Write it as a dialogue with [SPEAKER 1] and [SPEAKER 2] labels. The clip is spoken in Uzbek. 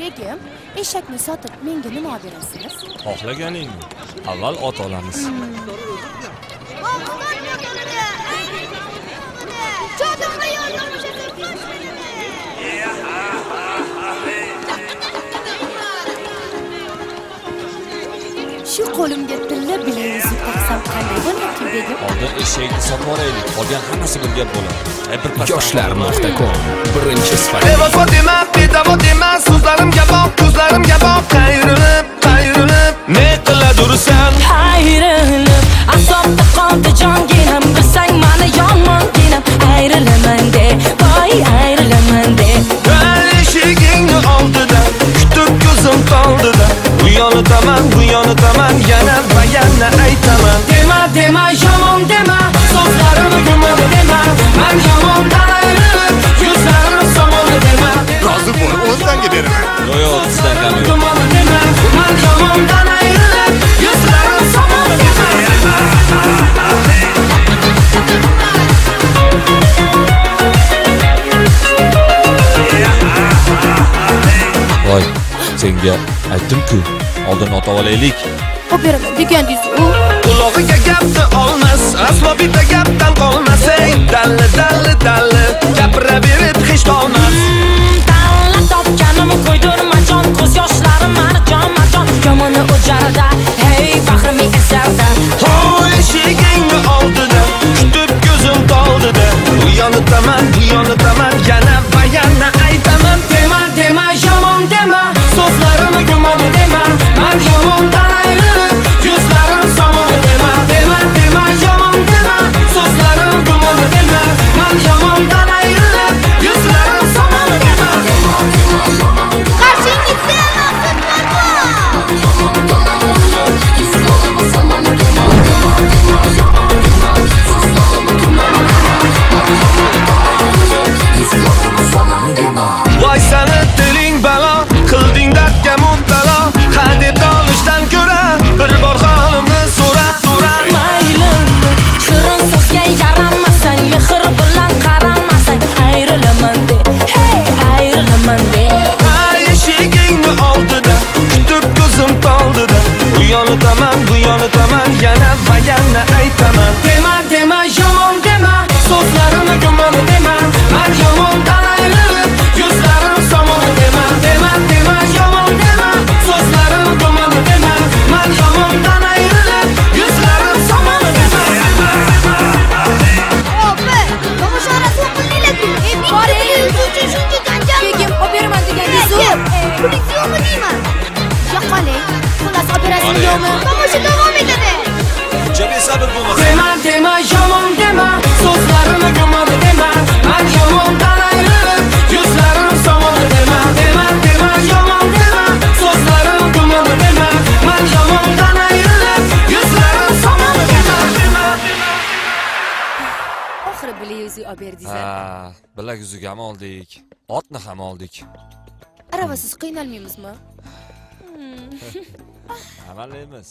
[SPEAKER 1] Begim, eshakni sotib menga nima olib berasiz?
[SPEAKER 2] Xohlaganingni. Avval ot olamiz.
[SPEAKER 1] Shu qo'limga tilla bilezik taqsam qanday bo'larkin, begim?
[SPEAKER 2] Oldin eshakni sotib olaylik, qolgan hammasi bir gap bo'ladi.
[SPEAKER 3] Yoshlar.com birinchi sifat.
[SPEAKER 4] Bevafo dema, bedavo dema, so'zlarimga boq, ko'zlarimga boq, qayrilib, qayrilib, ne qiladursan?
[SPEAKER 5] Ayrilib, azobda qoldi jonginam, bilsang mani yomonginam, ayrilaman de, voy ayrilaman de.
[SPEAKER 4] Eshigingni oldida kutib ko'zim toldida, u yonitaman, bu yonitaman, yana va yana aytaman.
[SPEAKER 5] Dema, dema, yomon dema, so'zlarimni gumon dema, man yomondan ayrilib, yuzlarim somon dema.
[SPEAKER 6] Rozi bo'l, o'zlariga beraman.
[SPEAKER 2] Yo'q, yo'q, sizdan kam yo'q.
[SPEAKER 5] Gumon dema, man yomondan ayrilib, yuzlarim somon dema.
[SPEAKER 2] Voy, senga aytdim-ku, oldin ot olaylik.
[SPEAKER 1] Olib beraman degandingiz u.
[SPEAKER 4] Qulog'iga gapni olmas, aslo bitta gapdan qolmas. Ey dalli, dalli, dalli, gapiraverib hech tolmas.
[SPEAKER 5] Tanla topganim qo'ydirma jon, ko'z yoshlarim mani jonma-jon, yomoni o'jarda, hey bag'rim esarda.
[SPEAKER 4] Ho, eshigingni oldida kutib ko'zim toldida, u yonitaman, bu yonitaman, yana va yana aytaman.
[SPEAKER 5] Dema, dema, yomon dema, so'zlarimni gumon dema, man yomondan ayrilib, yuzlarim somon dema. Dema, dema, yomon dema, so'zlarim gumon dema, man yomondan ayrilib, yuzlarim somon dema.
[SPEAKER 7] Qarshingizda Maqsud Parvoz.
[SPEAKER 4] Voy sani tiling balo, qilding dardga mubtalo, ha deb olishdan ko'ra bir bor holimni so'ra, so'ra.
[SPEAKER 5] Mayli, shirin so'zga yaramasang, mehr bilan qaramasang, ayrilaman de, hey, ayrilaman de.
[SPEAKER 4] Ha, eshigingni oldida kutib ko'zim toldida, u yonitaman, bu yonitaman, yana va yana aytaman.
[SPEAKER 5] Dema, dema, yomon dema, so'zlarimni gumon dema, man yomondan ayrilib, yuzlarim somon dema. Dema, dema, yomon dema, so'zlarim gumon dema, man yomondan ayrilib, yuzlarim somon dema.
[SPEAKER 7] Opa, tomosha orasida qildinglar-ku. Bitta bilezik uchun shuncha janjal.
[SPEAKER 1] Begim, olib beraman degandingiz u.
[SPEAKER 7] Pulingiz yo'qmi deyman.
[SPEAKER 1] Yo'qoling. Xullas, olib berasizmi yo'qmi?
[SPEAKER 7] Tomosha davom etadi.
[SPEAKER 2] Uncha besabr bo'lma.
[SPEAKER 5] Dema, dema, yomon dema, so'zlarimni gumon dema, man yomondan ayrilib, yuzlarim somon dema. Dema, dema, yomon dema, so'zlarim gumon dema, man yomondan ayrilib, yuzlarim somon dema.
[SPEAKER 1] Oxiri bilezik olib berdingiz.
[SPEAKER 2] Ha, bilak uzuk ham oldik, otni ham oldik.
[SPEAKER 1] Aravasiz qiynalmaymizmi?
[SPEAKER 2] Amallaymiz.